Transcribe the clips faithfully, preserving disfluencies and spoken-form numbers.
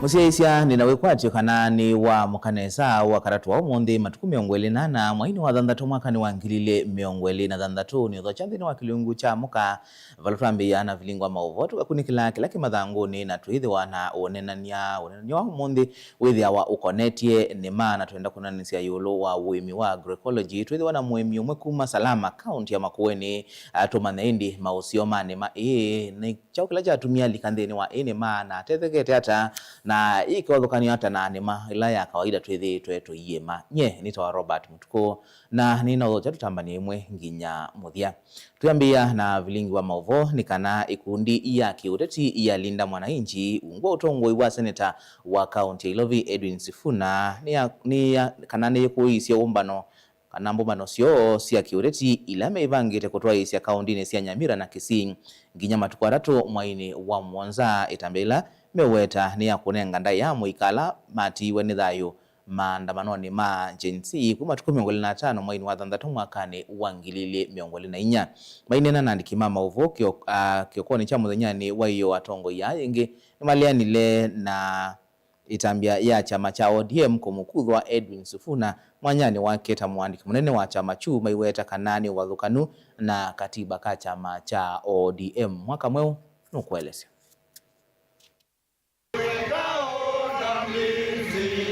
Kũsyaĩĩsya nĩ na wĩkwatyo kana nĩ waamũka nesa wa katatũ wa ũmũnthĩ, matukũ mĩongo ĩlĩ na ana, mweinĩ wa thanthatũ, mwakanĩ wa ngili ilĩ mĩongo ĩlĩ na thanthatũ, nĩ ũthokya nthĩnĩ wa kĩlungu kya mũka, vala twambĩĩa na vilingi wa maũvoo, tũkakunĩkĩla kĩla kĩ mathangũnĩ, na twĩthĩwa na ũneenany'a. Ũneenany'a wa ũmũnthĩ wĩthĩawa ũkonetye nĩma, na twenda kũneenanĩsya ĩũlũ wa ũĩmi wa agroecology. Twĩthĩwa na mũĩmi ũmwe kuma Salama, kaũnti ya Makueni, atũmanya ĩndĩ maũseo ma nĩma ĩĩ nĩ kyaũ kĩla kyatumie alika nthĩnĩ wa ĩĩ nĩma, na atethekete ata, na ĩkĩvathũkanw'a ata na nĩma ĩla ya kawaida twĩthĩĩtwe tũiĩma. Nyie nĩtawa Robert Mũtukũ, na nĩnaũthokya tũtambany'e ĩmwe nginya mũthya. Twĩambĩĩa na vilingi wa maũvoo nĩ kana ikundi ya kĩũteti ya Linda Mwananchi, ungu wa ũtongoi wa seneta wa kaunti ya Ilovi Edwin Sifuna, nĩ ya, nĩ ya, kana nĩyĩkũĩisye ũmbano kana mbũmbano syoo sya kĩũteti ila meĩvangĩte kũtwaĩĩsya kaũndĩnĩ sya Nyamira na Kisii nginya matukũ atatũ mweinĩ wa mũonza. Ĩtambya ĩla meũweta nĩ ya kũnenga ndaĩa amũika ala matiiwe nĩ thayũ maandamanonĩ ma Gen Z kuma matukũ mĩongo ĩlĩ na atano mweinĩ wa thanthatũ mwakanĩ wa ngili ilĩ mĩongo ĩlĩ na inya. Maineena na andĩki ma maũvoo kĩo-, a, kĩokonĩ kya mũthenyanĩ wa ĩyoo, atongoi aa ĩngĩ nĩmaleanile na ĩtambya ya kyama kya O D M kũmũkuthwa Edwin Sifuna mwanyanĩ wake ta mũandĩki mũnene wa kyama kyu, maiweta kana nĩ ũvathũkanu na katiba ka kyama kya O D M. Mwaka Mweũ nũkũelesya.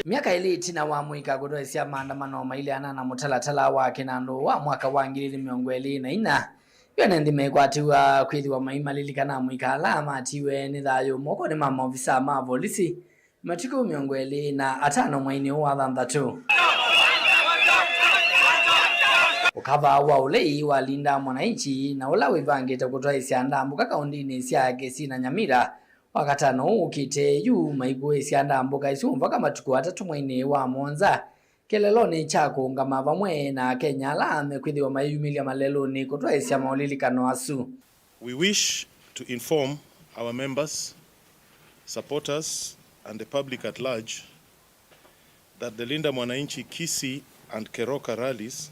Myaka ĩlĩ ĩtina wa mũika kũtwaĩsya maandamano maileana na mũtalatala wa kĩnandũ wa mwaka wa ngili ilĩ mĩongo ĩlĩ na inya, yu ene nthĩ mekwatĩw'a kwĩthĩwa maimalilikana amũika ala matiiwe nĩ thayũ mokonĩ ma maovisaa ma volisi matukũ mĩongo ĩlĩ na atano mweinĩ ũũ wa thanthatũ. Ũkava wa ũlei wa Linda Mwananchi na ũla wĩvangĩte kũtwaĩsya ndambũka kaũndĩnĩ sya Kisii na Nyamira, Wakatano ũũ ũkĩte yu maikũĩsya ndambũka isu mpaka matukũ atatũ mweinĩ wa mũonza kĩlelonĩ kya kũũngama vamwe na Akenya ala mekwĩthĩwa mayĩyumĩlya malelũnĩ kũtwaĩsya maũlilikano asu. We wish to inform our members, supporters, and the public at large that the Linda Mwananchi Kisii and Keroka rallies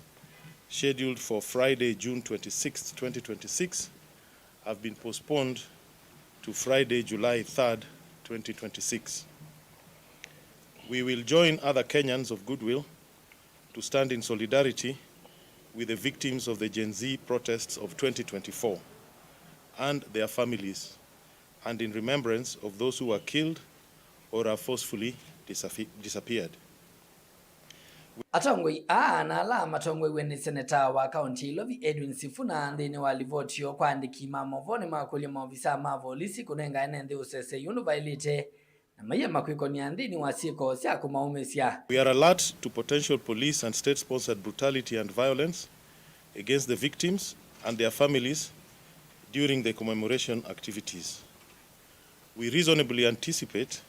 scheduled for Friday, June twenty-sixth, twenty twenty-six, have been postponed to Friday, July third, twenty twenty-six. We will join other Kenyans of goodwill to stand in solidarity with the victims of the Gen Z protests of twenty twenty-four and their families, and in remembrance of those who were killed or have forcefully disappeared. Atongoi aa na ala matongoew'e nĩ seneta wa kaunti ya Ilovi Edwin Sifuna nthĩnĩ wa livoti yoo kwa andĩki ma maũvoo nĩmakũlya maovisaa ma volisi kũnenga ene nthĩ ũsesei ũndũ vaĩlĩte na maiema kwĩkonia nthĩnĩ wa syĩko sya kũmaũmĩsya. We are alert to potential police and state-sponsored brutality and violence against the victims and their families during the commemoration activities. We reasonably anticipate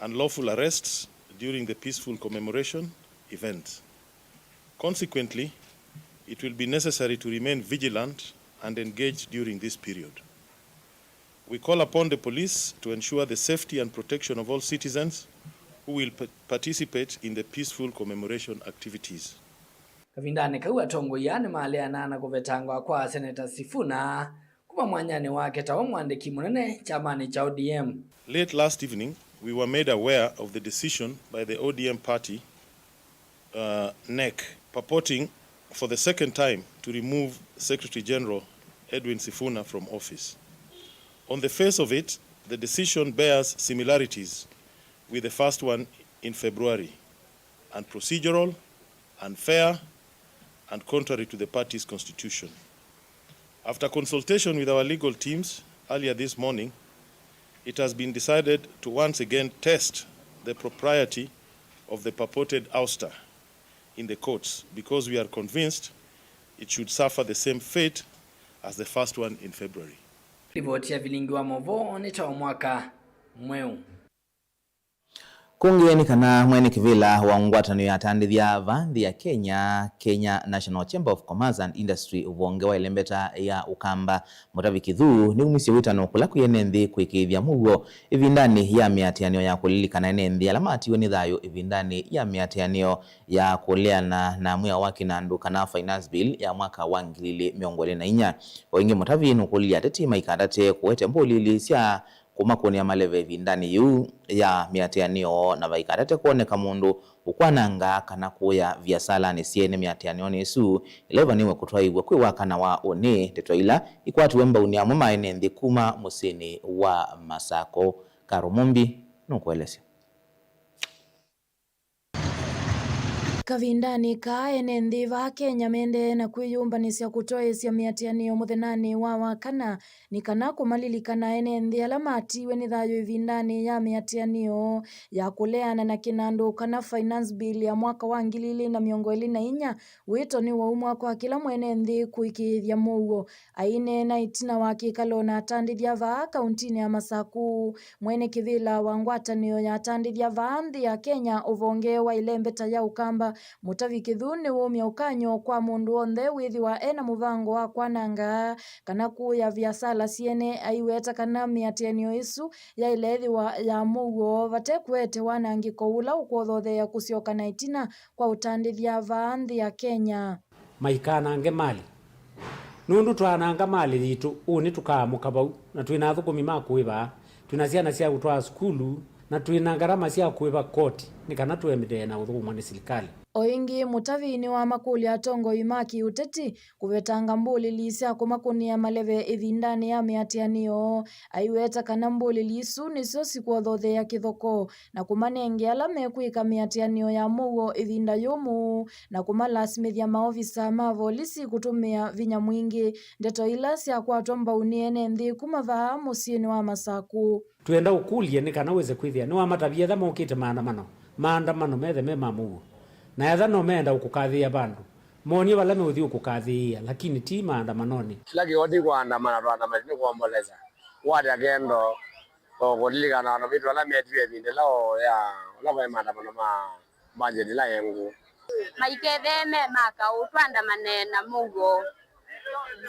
unlawful arrests during the peaceful commemoration events. Consequently, it will be necessary to remain vigilant and engaged during this period. We call upon the police to ensure the safety and protection of all citizens who will pa-, participate in the peaceful commemoration activities. Kavindanĩ kau, atongoi aa nĩmaleanaa na kũvetangwa kwa Seneta Sifuna kuma mwanyanĩ wake ta we mwandĩki mũnene kyamanĩ kya O D M. Late last evening, we were made aware of the decision by the O D M party, uh, NEC, purporting for the second time to remove Secretary General Edwin Sifuna from office. On the face of it, the decision bears similarities with the first one in February, unprocedural, unfair, and contrary to the party's constitution. After consultation with our legal teams earlier this morning, it has been decided to once again test the propriety of the purported ouster in the courts because we are convinced it should suffer the same fate as the first one in February. Livoti ya vilingi wa maũvoo nĩ ta wa Mwaka Mweũ. Kũngĩ nĩ kana mwene kĩvĩla wa ngwatanĩo ya atandĩthya vaa nthĩ ya Kenya, Kenya National Chamber of Commerce and Industry, ũvonge wa ĩlembeta ya Ũkamba, Mũtavi Kĩthuu, nĩumisye wĩtano kũla kwĩ ene nthĩ kũĩkĩĩthya mũuo ĩvindanĩ ya mĩatĩanĩo ya kũlilikana ene nthĩ ala matiwe nĩ thayũ ĩvindanĩ ya mĩatĩanĩo ya kũleana na mwĩao wa kĩnandũ kana Finance Bill ya mwaka wa ngili ilĩ mĩongo ĩlĩ na inya. O ĩngĩ, Mũtavi nũkũlilye ateti maikatate kũete mbũlili sya kũmakũnĩa maleve ĩvindanĩ yĩu ya mĩatĩanĩo, na vaikatate kwoneka mũndũ ũkwananga kana kũya viasalanĩ syene mĩatĩanĩonĩ ĩsu ĩla ĩvanĩwe kũtwaĩw'a kwĩ wakana wa ũnĩ. Ndeto ila ikwatiwe mbaunĩ amwe ma ene nthĩ kuma mũsyĩnĩ wa Masako. Karo Mumbi nũkũelesya. Kavindanĩ kaa, ene nthĩ vaa Kenya mendee na kwĩyũmbanĩsya kũtwaĩĩsya mĩatĩanĩo mũthenyanĩ wa wakana, nĩ kana kũmalilikana ene nthĩ ala matiiwe nĩ thayũ ĩvindanĩ ya mĩatĩanĩo ya kũleana na kĩnandũ kana Finance Bill ya mwaka wa ngili ilĩ na mĩongo ĩlĩ na inya. Wĩto nĩ waumwa kwa kĩla mwene nthĩ kũĩkĩĩthya mũuo. Aineena ĩtina wa kĩkalo na atandĩthya vaa kauntinĩ ya Masaku, mwene kĩvĩla wa ngwatanĩo ya atandĩthya vaa nthĩ ya Kenya, ũvonge wa ĩlembeta ya Ũkamba, Mũtavi Kĩthu nĩwũmya ũkany'o kwa mũndũ w'onthe wĩthĩwa e na mũvango wa kwananga kana kũya viasala syene, aiweta kana mĩatĩanĩo ĩsu yaĩle ĩthĩwa ya mũuo vate kũete wanangĩko ũla ũkwothotheea kũsyoka na ĩtina kwa ũtandĩthya vaa nthĩ ya Kenya. Maikanange malĩ. Nũndũ twaananga malĩ yitũ, ũnĩ tũkaamũka vau, na twĩ na athũkũmi ma kũĩva, twĩ na syana sya kũtwaa sukulu, na twĩ na ngarama sya kũĩva koti, nĩ kana tũendee na ũthũkũmwa nĩ silikalĩ. O ĩngĩ, Mũtavi nĩwamakũlya atongoi ma kĩũteti kũvetanga mbũlĩli sya kũmakũnĩa maleve ĩvindanĩ ya mĩatĩanĩo, aiweta kana mbũlĩli isu nĩsyo sikwothotheea kĩthoko na kũmanenge ala mekwĩka mĩatĩanĩo ya mũuo ĩvinda yũmũ, na kũmalasimĩthya maovisa ma volisi kũtũmĩa vinya mwingĩ. Ndeto ila syakwatwa mbau nĩ ene nthĩ kuma vaa mũsyĩnĩ wa Masaku. Twĩenda ũkũlye nĩ kana wĩse kwĩthĩa nĩwamatavie etha mokĩte maandamano, maandamano methe me ma mũuo, na etha no meenda ũkũkathĩĩa vandũ, monie vala meũthi ũkũkathĩĩa, lakini ti maandamanonĩ. Kĩla kĩoti kũandamana, twaandamane nĩ kũombolesa, kũatya kendo, o kũlilikana andũ maitũ ala metiwe ĩvinda ĩla o ya, ũla vaĩ maandamano ma mbanjeti ĩla ĩ ngũũ. Maikethee me ma kaũ, twaandamane na mũuo.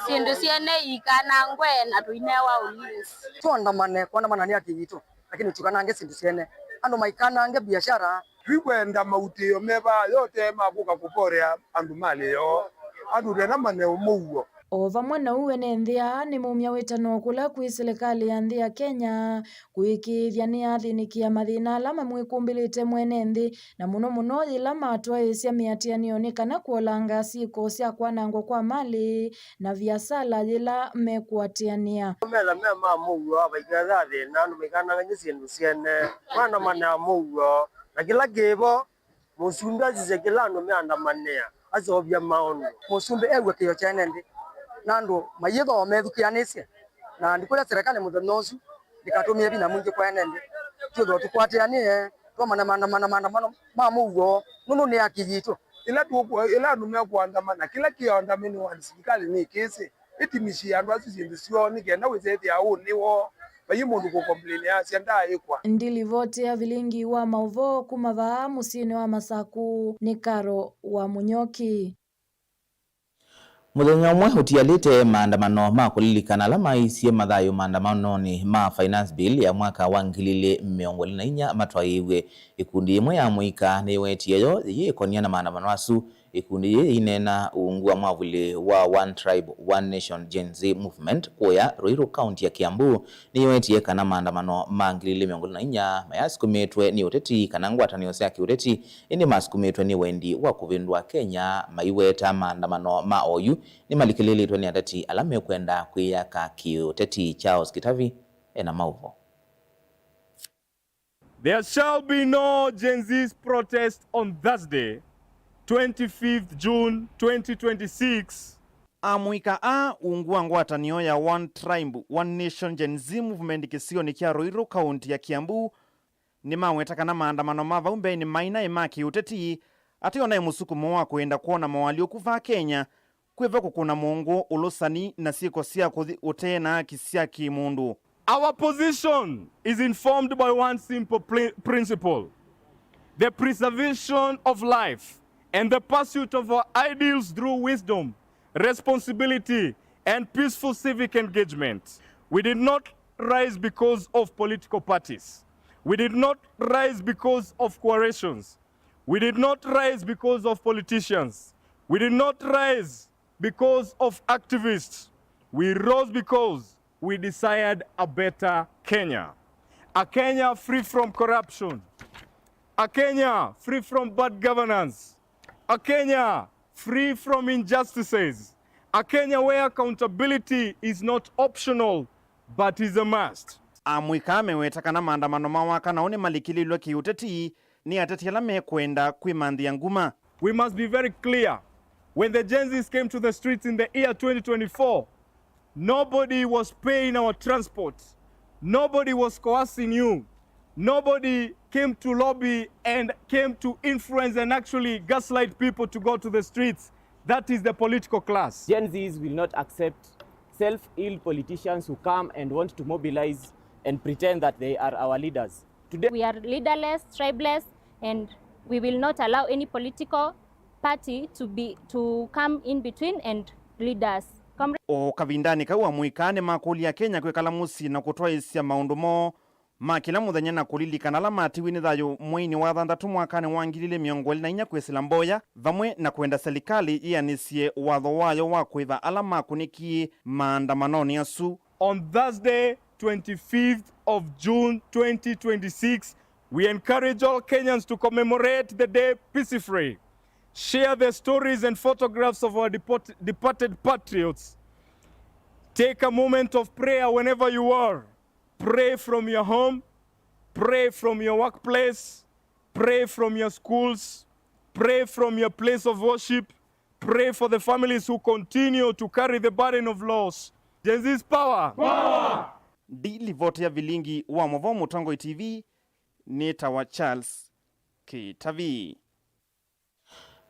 Syĩndũ syene iikanangwe na tũinewa ũlinzi. Tũandamane, kũandamana nĩ haki yitũ, lakini tũikanange syĩndũ syene. Andũ maikanange biashara. Tũikwenda mautĩĩo me vaa yote ma kũka kũporea andũ malĩ yoo, andũ tena mane mũuo. O vamwe na ũu, ene nthĩ aa nĩmaumya wĩtano kũla kwĩ silikalĩ ya nthĩ ya Kenya kũĩkĩĩthya nĩyathĩnĩkĩa mathĩna ala mamwĩkũmbĩlĩte mwene nthĩ, na mũno mũno yĩla matwaĩĩsya mĩatĩanĩo nĩ kana kũolanga syĩko sya kwanangwa kwa malĩ na viasala yĩla mekũatĩanĩa. Metha me ma mũuo, vaiketha thĩna, andũ maikanangany'e syĩndũ syene, maandamanea mũuo, na kĩla kĩvo, mũsumbĩ asisye kĩla andũ meandamanĩa, aseũvya maũndũ. Mũsumbĩ ew'e kĩĩo kya ene nthĩ, na andũ mayĩthooa methukĩanĩsye, na ndikũlya serikali mũthenya ũsu ndikatũmĩe vinya mwingĩ kwa ene nthĩ. Twĩthĩwe tũkwatĩanĩe, twamane maandamano, maandamano ma mũuo, nũndũ nĩ haki yitũ. Ĩla tũkũ-, ĩla andũ mekũandamana, kĩla kĩandamĩnĩwa nĩ silikalĩ nĩ kĩsĩ. Ĩtimisye andũ asu syĩndũ syoo nĩ kenda wĩsethĩa ũnĩ woo, vaiĩ mũndũ kũkomplainĩasya ndaaĩkwa. Ndilivoti ya vilingi wa maũvoo kuma vaa mũsyĩnĩ wa Masaku nĩ Karo wa Mũnyoki. Mũthenya ũmwe ũtialĩte, maandamano ma kũlilikana ala maisye mathayũ maandamanonĩ ma Finance Bill ya mwaka wa ngili ilĩ mĩongo ĩlĩ na inya matwaĩĩw'e. Ĩkundi yĩmwe ya mũika nĩwetie yo yĩyĩkonia na maandamano asu. Ĩkundi yĩĩ yĩineena ungu wa mwavuli wa One Tribe, One Nation Gen Z Movement kũya Ruiru, kaunti ya Kiambu, nĩyooetie kana maandamano ma ngili ilĩ mĩongo ĩlĩ na inya mayasukumĩtwe nĩ ũteti kana ngwatanĩo sya kĩũteti, ĩndĩ masukumĩtwe nĩ wendi wa kũvĩndũa Kenya, maiweta maandamano ma oyu nĩmalikĩlĩlĩtwe nĩ ateti ala mekwenda kwĩyaka kĩũteti. Charles Kitavi ena maũvoo. There shall be no Gen Z's protest on Thursday, twenty-fifth June twenty twenty-six. Amũika aa ungu wa ngwatanĩo ya One Tribe, One Nation Gen Z Movement kĩsionĩ kya Ruiru, kaunti ya Kiambu, nĩmaweta kana maandamano ma vau mbeenĩ mainaĩ ma kĩũteti, atĩ o naĩ mũsukumo wa kwenda kwona moalyũku vaa Kenya, kwĩva kũkũna mũngũ, ũlũsani, na syĩko sya kũthi ũtee na haki sya kĩ-mũndũ. Our position is informed by one simple pri-, principle, the preservation of life and the pursuit of our ideals through wisdom, responsibility, and peaceful civic engagement. We did not rise because of political parties. We did not rise because of coalitions. We did not rise because of politicians. We did not rise because of activists. We rose because we desired a better Kenya. A Kenya free from corruption. A Kenya free from bad governance. A Kenya free from injustices. A Kenya where accountability is not optional but is a must. Amũika meweta kana maandamano ma wakana ũũ nĩmalikĩlĩlwe kĩũteti nĩ ateti ala mekwenda kwĩmanthĩa nguma. We must be very clear. When the Gen Zs came to the streets in the year twenty twenty-four, nobody was paying our transport. Nobody was coercing you. Nobody came to lobby and came to influence and actually gaslight people to go to the streets. That is the political class. Gen Zs will not accept self-willed politicians who come and want to mobilize and pretend that they are our leaders. Today, we are leaderless, tribeless, and we will not allow any political party to be, to come in between and lead us. Comrade. O kavindanĩ kau, amũika nĩmakũlya Akenya kwĩkala mũsyĩ na kũtwaĩsya maũndũ moo ma kĩla mũthenya na kũlilikana ala matiwe nĩ thayũ mweinĩ wa thanthatũ mwakanĩ wa ngili ilĩ mĩongo ĩlĩ na inya kwĩsĩla mboya, vamwe na kwenda selikalĩ yĩanĩsye watho wayo wa kũĩva ala makũnĩkie maandamanonĩ asu. On Thursday, twenty-fifth of June twenty twenty-six, we encourage all Kenyans to commemorate the day peacefully. Share the stories and photographs of our deport-, departed patriots. Take a moment of prayer whenever you are. Pray from your home. Pray from your workplace. Pray from your schools. Pray from your place of worship. Pray for the families who continue to carry the burden of loss. Gen Z's power! Power! Ndi livoti ya vilingi wa Mũvoo Mũtongoi T V, nĩtawa Charles Kĩtavi.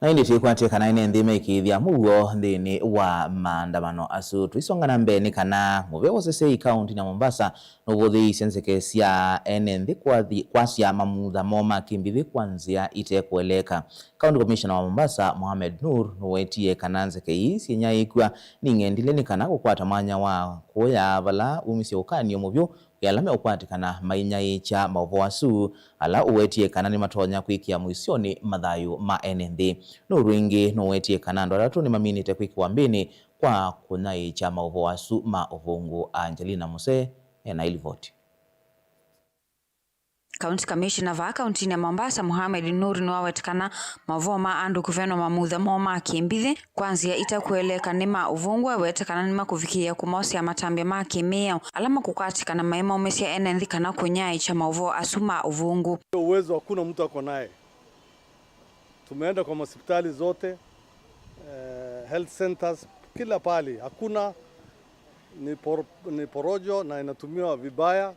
Na ĩndĩ twĩkwatya kana ene nthĩ meĩkĩĩthya mũuo nthĩnĩ wa maandamano asu. Tũisonga na mbee nĩ kana mũvĩa wa ũseseĩ kaũntinĩ ya Mombasa nũvũthĩĩisye nzeke sya ene nthĩ kwathi-, kwasya mamutha moo ma kĩmbithĩ kwa nzĩa ite kũeleeka. County Commissioner wa Mombasa, Mohamed Noor, nũwetie kana nzeke ii syĩnyaĩĩkw'a nĩ ing'endilĩ nĩ kana kũkwata mwanya wa kũya vala umisye ũkany'o mũvyũ kwĩ ala meũkwatĩkana mainyaĩĩkya maũvoo asu, ala ũwetie kana nĩmatonya kwĩkĩa mũisyonĩ mathayũ ma ene nthĩ. Noor ĩngĩ nũwetie kana andũ atatũ nĩmaminĩte kwĩkĩwa mbĩnĩ kwa kũnyaĩĩkya maũvoo asu ma ũvũngũ. Angelina Muse ena ĩlivoti. County Commissioner vaa kauntinĩ ya Mombasa, Mohamed Noor, nĩwaweta kana maũvoo ma andũ kũvenwa mamutha moo ma kĩmbithĩ kwa nzĩa itakũeleeka nĩ ma ũvũngũ. Aweta kana nĩmakũvikĩĩa kũmosea matambya ma kĩmĩao ala makũkwatĩkana maimaumisya ene nthĩ kana kũnyaĩĩkya maũvoo asu ma ũvũngũ. Hiyo uwezo hakuna mtu ako naye. Tumeenda kwa hospitali zote, eh, health centers, kila pahali. Hakuna, ni por-, ni porojo na inatumiwa vibaya,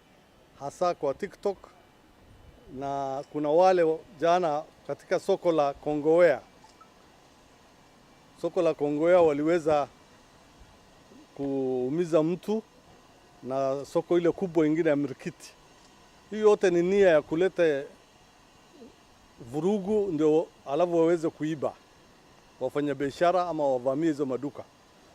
hasa kwa TikTok. Na kuna wale jana katika soko la Kongowea, soko la Kongowea waliweza kuumiza mtu, na soko ile kubwa ingine ya Mirikiti. Hii yote ni nia ya kuleta vurugu ndio alafu waweze kuiba wafanyabiashara ama wavamie hizo maduka,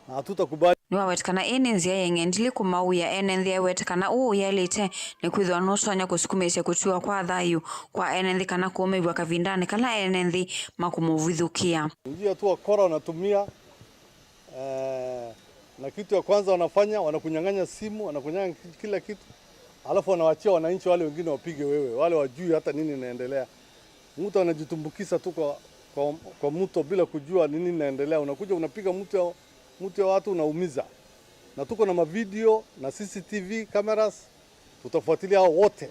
na hatutakubali. Nĩwaweta kana ĩĩ nĩ nzĩa yĩ ng'endilĩ kũmauĩa ene nthĩ. Aweta kana ũu ũyaĩlĩte nĩ kwĩthĩwa nũtonya kũsukumĩĩsya kũtiwa kwa thayũ kwa ene nthĩ kana kũũmĩw'a kavindanĩ kala ene nthĩ makũmũvithũkĩa. Njia tu wakora wanatumia, eh, na kitu ya kwanza wanafanya, wanakunyang'anya simu, wanakunyang'anya ki-, kila kitu, alafu wanawachia wananchi wale wengine wapige wewe, wale wajui hata nini inaendelea. Mtu anajitumbukiza tu kwa, kwa, kwa mto bila kujua nini inaendelea. Unakuja unapiga mtu ya, mtu ya watu unaumiza. Na tuko na mavideo na C C T V cameras, tutafuatilia hao wote,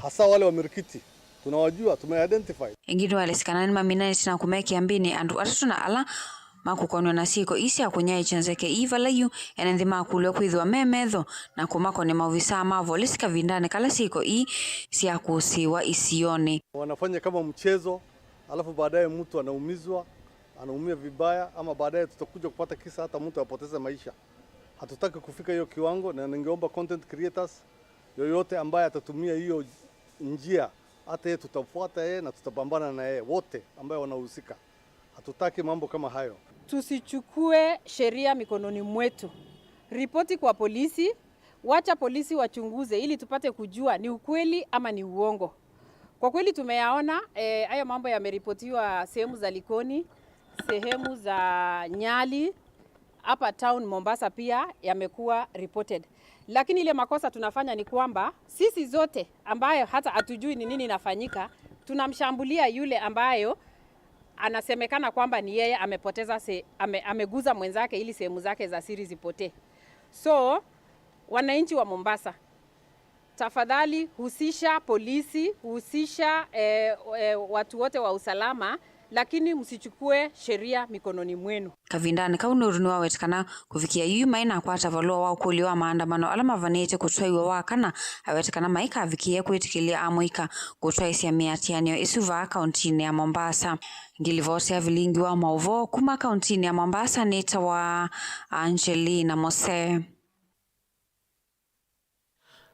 hasa wale wa Mirikiti. Tunawajua, tumeidentify. Ĩngĩ nĩwaelesya kana nĩmaminanĩtye na kũmekĩa mbĩnĩ andũ atatũ na ala makũkonw'a na syĩko ii sya kũnyaĩĩkya nzeke ii, vala yu ene nthĩ makũlw'a kwĩthĩwa me metho na kũmakonĩa maovisaa ma volisi kavindanĩ kala syĩko ii syakũsĩĩwa isionĩ. Wanafanya kama mchezo, alafu baadaye mtu anaumizwa, anaumia vibaya, ama baadaye tutakuja kupata kisa hata mtu apoteze maisha. Hatutaki kufika hiyo kiwango, na ningeomba content creators, yoyote ambaye atatumia hiyo njia, hata yeye tutafuata yeye na tutapambana na yeye, wote ambaye wanahusika. Hatutaki mambo kama hayo. Tusichukue sheria mikononi mwetu. Ripoti kwa polisi, wacha polisi wachunguze ili tupate kujua ni ukweli ama ni uongo. Kwa kweli tumeyaona, eh, haya mambo yameripotiwa sehemu za Likoni, sehemu za Nyali, hapa town Mombasa pia yamekuwa reported. Lakini ile makosa tunafanya ni kwamba sisi zote ambayo hata hatujui ni nini inafanyika, tunamshambulia yule ambayo anasemekana kwamba ni yeye amepoteza se, ame, ameguza mwenzake ili sehemu zake za siri zipotee. So, wananchi wa Mombasa, tafadhali husisha polisi, husisha, eh, eh, watu wote wa usalama, lakini msichukue sheria mikononi mwenu. Kavindanĩ kau, Nuru nĩwaweta kana kũvikĩa yu maĩ nakwata valũa wa ũkũlyo wa maandamano ala mavanĩte kũtwaiwa wa kana, aweta kana maikavikĩĩa kwĩtĩkĩlya amũika kũtwaĩsya mĩatĩanĩo ĩsu vaa kauntinĩ ya Mombasa. Ngilivoti ya vilingi wa maũvoo kuma kauntinĩ ya Mombasa nĩtawa Angelina Mose.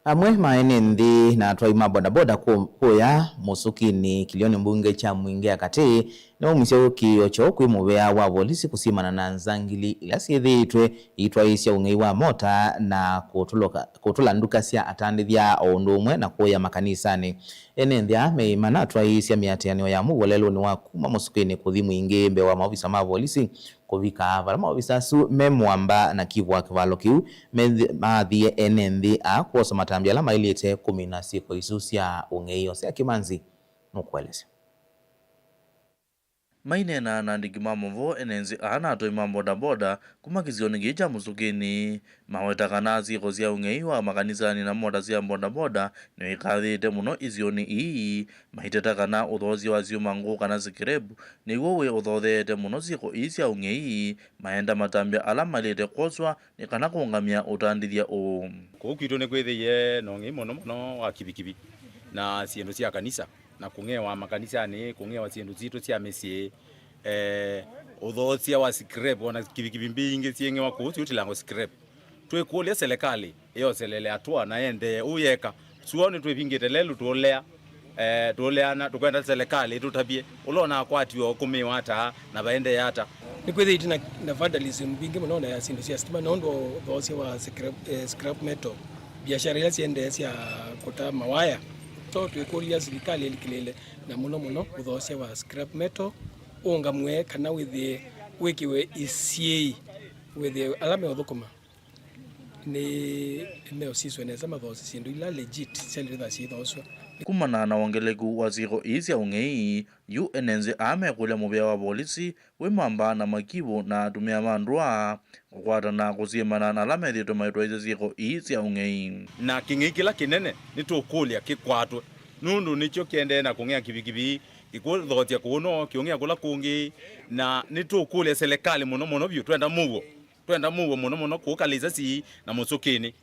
Amwe ma ene nthĩ na atwai ma bodaboda kũ-, kũya Mũsũkĩnĩ kĩlĩonĩ mbunge kya Mwingĩ ya Katĩ nĩmaumisye kĩĩo kyoo kwĩ mũvea wa volisi kũsimana na nzangili ila syĩthĩĩtwe iitwaĩĩsya ũng'ei wa mota na kũtũlũka, kũtũla nduka sya atandĩthya o ũndũ ũmwe na kũya makanisanĩ. Ene nthĩ aa meĩmana atwaĩĩsya mĩatĩanĩo ya mũuo lelũnĩ wa kuma Mũsũkĩnĩ kũthi Mwingĩ mbee wa maovisa ma volisi kũvika vala maovisa asu me mũamba na kĩvũ wa kĩvalo kĩu methi-, maathie ene nthĩ aa kwosa matambya ala maĩlĩte kũmina syĩko isu sya ũng'ei. Osea Kĩmanzi nũkũelesya. Maineenaa na andĩki ma maũvoo, ene nthĩ aa na atwai ma bodaboda kuma kĩsionĩ kĩĩ kya Mũsũkĩnĩ maweta kana syĩko sya ũng'ei wa makanisanĩ na mota sya bodaboda nĩwĩkathĩte mũno isionĩ ii, maiteta kana ũthoosya wa syũma ngũũ kana scrap nĩw'o wĩ ũthotheete mũno syĩko ii sya ũng'ei, maenda matambya ala maĩlĩte kwoswa nĩ kana kũũngamya ũtandĩthya ũũ. Kũu kwitũ nĩkwĩthĩie na ũng'ei mũno mũno wa kivikivi na syĩndũ sya kanisa, na kũng'ewa makanisanĩ, kũng'ewa syĩndũ sitũ sya mĩsyĩ, eh, ũthoosya wa scrap, ona kivikivi mbingĩ syĩng'ewa kũu syũtilangwa scrap. Twĩkũlya selekalĩ ĩyoselele atũa na yendee ũu yeka. Sua nĩtwĩvingĩte lelũ tũũlea, eh, tũũleana, tũkwenda selekalĩ ĩtũtavye ũla ũnakwatiwe ũkũmĩwa ata na vaendee ata. Nĩkwĩthĩĩtwe na, na vandalism mbingĩ mũno na ya syĩndũ sya sitima nũndũ wa ũthoosya wa scrap, eh, scrap metal, biashara ila siendee sya kũta mawaya. So twĩkũlya silikalĩ ĩlikĩlĩĩle na mũno mũno ũthoosya wa scrap metal ũũngamw'e kana wĩthĩe wĩkĩwe isyĩĩ, wĩthĩe ala meũthũkũma nĩ meũsiswe nesa mathoosye syĩndũ ila legit syaĩlĩte kwĩthĩwa syĩthoosw'a. Kumana na wongeleku wa syĩko ii sya ũng'ei, yu ene nthĩ aa mekũlya mũvĩa wa volisi wĩ mamba na makivũ na atumĩa ma ndũa kũkwatana kũsiĩmana na ala methĩĩtwe maitwaĩsya syĩko ii sya ũng'ei. Na kĩng'ei kĩla kĩnene nĩtũkũlya kĩkwatwe, nũndũ nĩkyo kĩendee na kũng'ea kivikivi, kĩkũthoosya kũũ no kĩũng'ea kũla kũngĩ, na nĩtũkũlya selekalĩ mũno mũno vyũ, twenda mũuo. Twenda mũuo mũno mũno kũu Kalaisasi na Mũsũkĩnĩ.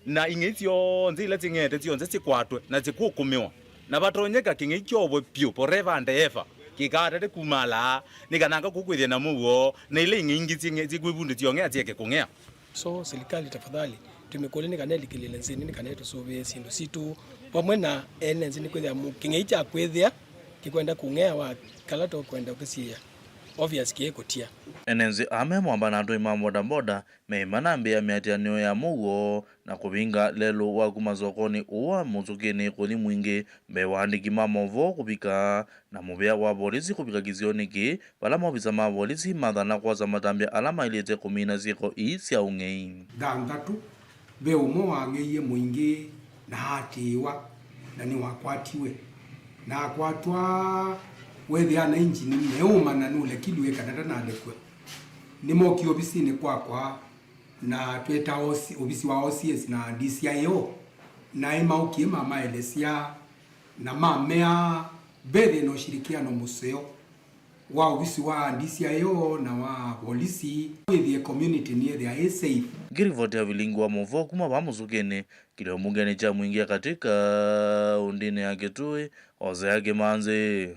Na ing'ei syonthe ila sying'eete syonthe sikwatwe na sikũkũmĩwa. Na vatonyeka kĩng'ei kyovwe pyũ forever and ever. Kĩkatate kuma laa, nĩ kana anga kũkwĩthĩa na mũuo, na ila ing'ei ingĩ syĩng'e-, syĩkwĩvundĩ syong'ea syeke kũng'ea. So, silikalĩ tafadhali, tũmĩkũlye nĩ kana ĩlikĩlĩle nthĩnĩ, nĩ kana ĩtũsũvĩe syĩndũ sitũ, vamwe na ene nthĩ nĩ kwĩthĩa mu-, kĩng'ei kya kwĩthĩa kĩkwenda kũng'ea wa kala tũkwenda ũkĩsiĩa. Obvious kĩĩ kũtia. Ene nthĩ aa me mwamba na atũi ma bodaboda meĩmana mbee ya mĩatĩanĩo ya mũuo na kũvinga lelũ wa kuma sokonĩ ũũ wa Mũsũkĩnĩ kũthi Mwingĩ mbee wa andĩki ma maũvoo kũvika na mũvĩa wa volisi kũvika kĩsionĩ kĩĩ, vala maovisa ma volisi mathana kwosa matambya ala maĩlĩte kũmina syĩko ii sya ũng'ei. Thanthatũ. Ve ũmwe wang'eie Mwingĩ na aatĩĩwa, na nĩwakwatiwe. Na akwatwa, weethĩa anainji nĩmeũmanya nũlekilw'e kana ndanalekwa. Nĩmookie ovisinĩ kwakwa, na tweta O C, ovisi wa O C S na D C I O, naĩ maũkie mamaelesya na mamea ve thĩna ũshirikiano mũseo wa ovisi wa D C I O na wa volisi, wĩthĩe community nĩyĩthĩa ĩ safe. Ngĩrivoti ya vilingi wa maũvoo kuma vaa Mũsũkĩnĩ, kĩlio mbungenĩ kya Mwingĩ ya Katĩ kaũndĩnĩ ya Kitui, Hosea Kĩmanzi.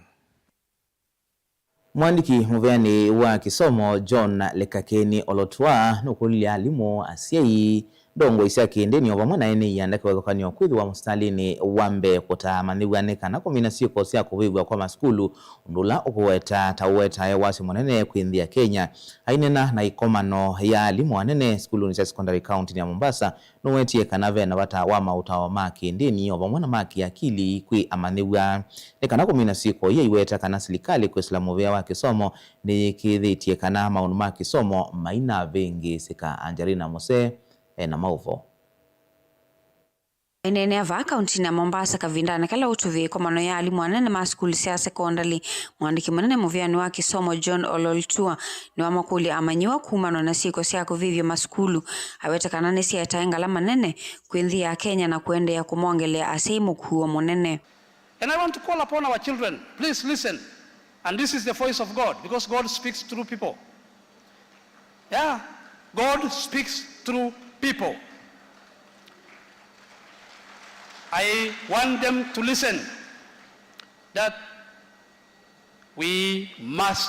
Mwandĩki mũveanĩ wa kĩsomo John Lekakeni Olotua nũkũlilye alimũ, asyai, ndongoi sya kĩndĩni o vamwe na ene ianda kĩvathũkany'o kwĩthĩwa mũsitalĩnĩ wa mbee kũtaa amanyĩw'a nĩ kana kũmina syĩko sya kũvĩvw'a kwa masukulu, ũndũ ũla ũkũweta ta ũwetae wasyo mũnene kwĩ nthĩ ya Kenya. Aineena na ĩkomano ya alimũ anene sukulunĩ sya sekondalĩ kaũntĩnĩ ya Mombasa, nũwetie kana ve na vata wa maũtao ma kĩndĩni o vamwe na ma kĩakili kwĩ amanyĩw'a nĩ kana kũmina syĩko ii. Aiweta kana silikalĩ kwĩsĩla mũvĩa wa kĩsomo nĩyĩkĩĩthĩtye kana maũndũ ma kĩsomo mainavĩngĩĩsĩka. Angelina Mose e na maũvoo. Aineenea vaa kauntinĩ ya Mombasa kavindanĩ kala ũtũvĩe ĩkomano ya alimũ anene ma sukulu sya sekondalĩ, mũandĩki mũnene mũvĩanĩ wa kĩsomo John Ololtua nĩwamakũlya amanyĩw'a kumana na syĩko sya kũvĩvya masukulu, awete kana nĩsietae ngalama nene kwĩ nthĩ ya Kenya na kũendeea kũmongelea asyai mũkuo mũnene. And I want to call upon our children, please listen. And this is the voice of God, because God speaks through people. Yeah, God speaks through people. I want them to listen, that we must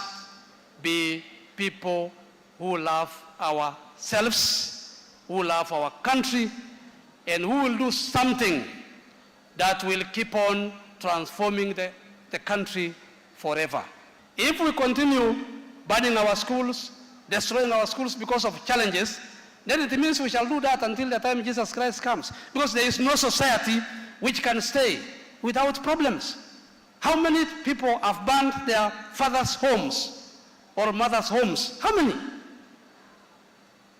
be people who love ourselves, who love our country, and who will do something that will keep on transforming the, the country forever. If we continue burning our schools, destroying our schools because of challenges, then it means we shall do that until the time Jesus Christ comes, because there is no society which can stay without problems. How many people have burned their fathers' homes or mothers' homes? How many?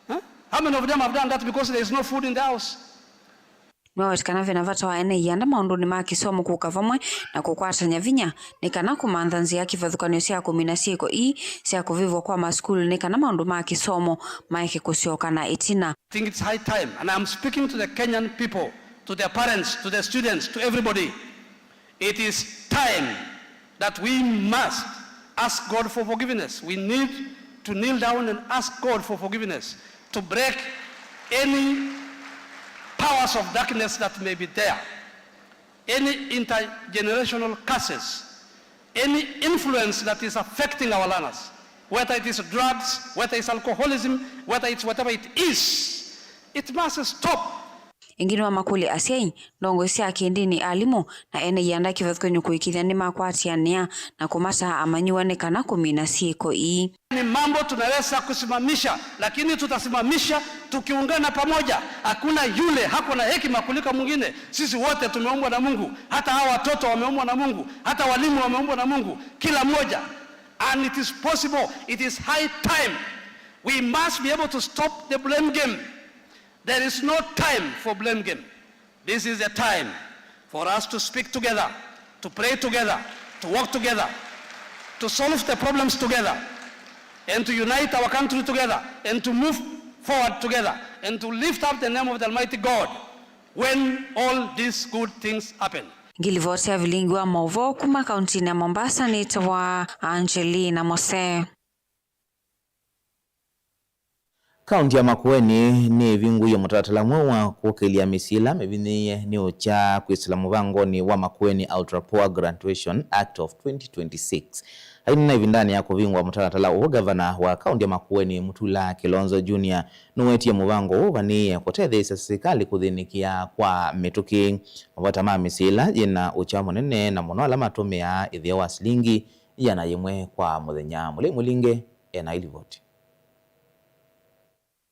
Huh? How many of them have done that because there is no food in the house? Nĩwaweta kana ve na vata wa ene ianda maũndũnĩ ma kĩsomo kũka vamwe na kũkwatany'a vinya nĩ kana kũmantha nzĩa kĩvathũkany'o sya kũmina syĩko ii sya kũvĩvw'a kwa masukulu nĩ kana maũndũ ma kĩsomo maeke kũsyoka na ĩtina. I think it's high time, and I'm speaking to the Kenyan people, to their parents, to the students, to everybody. It is time that we must ask God for forgiveness. We need to kneel down and ask God for forgiveness to break any powers of darkness that may be there, any intergenerational curses, any influence that is affecting our learners, whether it is drugs, whether it's alcoholism, whether it's whatever it is, it must stop. Ĩngĩ nĩwamakũlya asyai, ndongoi sya kĩndĩnĩ, alimũ, na ene ianda kĩvathũkany'o kũĩkĩĩthya nĩmakwatĩanĩa na kũmataa amanyĩw'a nĩ kana kũmina syĩko ii. Ni mambo tunaweza kusimamisha, lakini tutasimamisha tukiungana pamoja. Hakuna yule hako na hekima kuliko mwingine. Sisi wote tumeumbwa na Mungu, hata hawa watoto wameumbwa na Mungu, hata walimu wameumbwa na Mungu, kila mmoja. And it is possible, it is high time. We must be able to stop the blame game. There is no time for blame game. This is the time for us to speak together, to pray together, to work together, to solve the problems together, and to unite our country together, and to move forward together, and to lift up the name of the Almighty God when all these good things happen. Ngilivoti ya vilingi wa maũvoo kuma kauntinĩ ya Mombasa nĩtawa Angelina Mose. Kaunti ya Makueni nĩĩvingũie mũtalatala mweũ wa kũkĩlya mĩsyĩ ĩla mĩvinyĩĩe nĩ ũkya kwĩsĩla mũvangonĩ wa Makueni Ultra Poor Graduation Act of twenty twenty-six. Aineena ĩvindanĩ ya kũvingũa mũtalatala ũũ, ngavana wa kaunti ya Makueni, Mutula Kilonzo Junior, nũwetie mũvango ũũ ũvanĩĩe kũtetheesya silikalĩ kũthĩnĩkĩa kwa mĩtũkĩ. Mavata ma mĩsyĩ ĩla yĩna ũkya mũnene, na mũno ala matũmĩaa ĩtheo wa silingi ĩana yĩmwe kwa mũthenya. Mũlei Mũlinge ena ĩlivoti.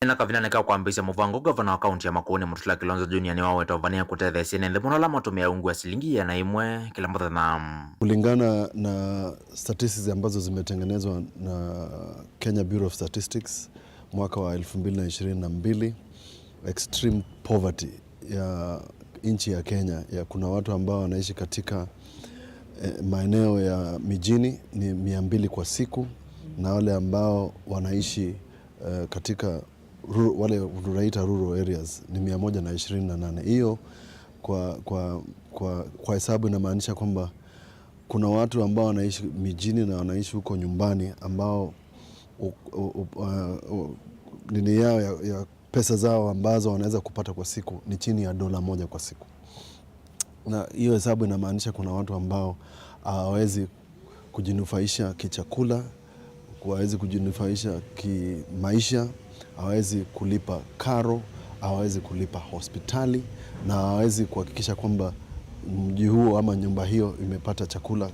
Ena kavindanĩ ka kwambĩĩsya mũvango, ngavana wa kaunti ya Makueni, Mutula Kilonzo Junior, nĩwaweta ũvanĩe kũtetheesya ene nthĩ mũno ala matũmĩaa ungu wa silingi ĩana yĩmwe kĩla mũthenya. Kulingana na statistics ambazo zimetengenezwa na Kenya Bureau of Statistics mwaka wa elfu mbili na ishirini na mbili, extreme poverty ya nchi ya Kenya, ya kuna watu ambao wanaishi katika, eh, maeneo ya mijini ni mia mbili kwa siku, na wale ambao wanaishi, eh, katika ru-, wale tunaita rural areas ni mia moja na ishirini na nane. Hiyo kwa, kwa, kwa, kwa hesabu inamaanisha kwamba kuna watu ambao wanaishi mijini na wanaishi huko nyumbani ambao u-, u-, u-, uh, u-, nini yao ya, ya pesa zao ambazo wanaweza kupata kwa siku ni chini ya dola moja kwa siku. Na hiyo hesabu inamaanisha kuna watu ambao hawawezi kujinufaisha kichakula, hawawezi kujinufaisha kimaisha, hawawezi kulipa karo, hawawezi kulipa hospitali, na hawawezi kuhakikisha kwamba mji huo ama nyumba hiyo imepata chakula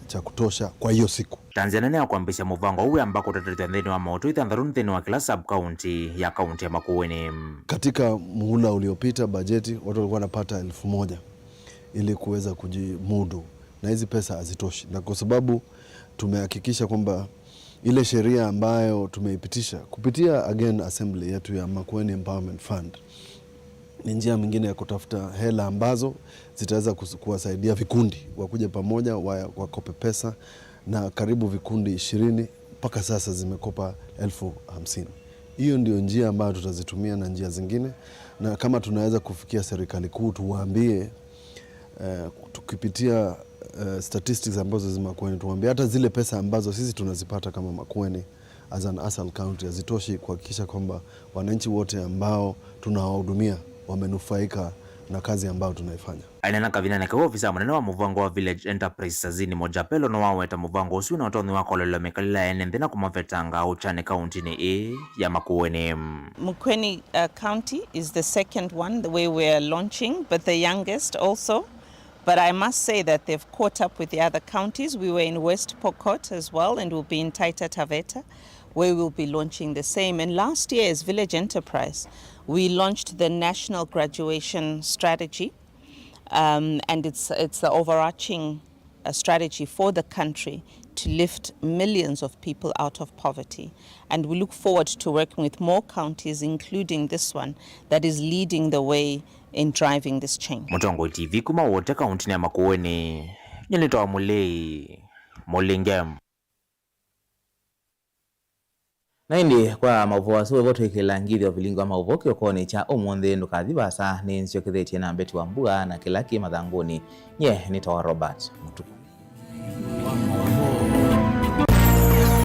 cha kutosha kwa hiyo siku. Ta nzĩa nene ya kwambĩĩsya mũvango ũũ wĩamba kũtatĩthw'a nthĩnĩ wa maũtũ ĩthanthatũ nthĩnĩ wa kĩla sub-county ya kaunti ya Makueni. Katika muhula uliopita, bajeti, watu walikuwa wanapata elfu moja ili kuweza kujimudu, na hizi pesa hazitoshi, na kwa sababu tumehakikisha kwamba ile sheria ambayo tumeipitisha kupitia, again, assembly yetu ya Makueni Empowerment Fund, Ni njia mingine ya kutafuta hela ambazo zitaweza kus- kuwasaidia vikundi wakuje pamoja wa- wakope pesa, na karibu vikundi ishirini mpaka sasa zimekopa elfu hamsini. Hiyo ndio njia ambayo tutazitumia na njia zingine, na kama tunaweza kufikia serikali kuu tuwaambie, eh, tukipitia eh, statistics ambazo zi Makueni, tuwaambie hata zile pesa ambazo sisi tunazipata kama Makueni as an ASAL county hazitoshi kuhakikisha kwamba wananchi wote ambao tunawahudumia wamenufaika na kazi ambayo tunaifanya. Aineena kavindanĩ kau, ofisa mũnene wa mũvango wa Village Enterprise Sazini Mojapelo nĩwaweta mũvango ũsu na ũtonyi wa kolelwa mĩkalĩle ya ene nthĩ na kũmavetanga ũkyani kauntinĩ ĩĩ ya Makueni. Makueni, uh, County is the second one, the way we're launching, but the youngest also. But I must say that they've caught up with the other counties. We were in West Pokot as well, and we'll be in Taita Taveta, where we'll be launching the same. And last year, as Village Enterprise, we launched the National Graduation Strategy, um, and it's, it's the overarching, uh, strategy for the country to lift millions of people out of poverty. And we look forward to working with more counties, including this one, that is leading the way in driving this change. Mũtongoi T V kuma Wote kauntinĩ ya Makueni, nyie nĩtawa Mũlei Mũlinge. Na ĩndĩ kwa maũvoo asu, ĩvo twĩkĩla ngithyo vilingi wa maũvoo kĩokonĩ kya ũmũnthĩ, ndũkathi vaasa, nĩnzyokethetye na Betty Wambua na kĩla kĩ mathangũnĩ. Nyie nĩtawa Robert Mũtuku.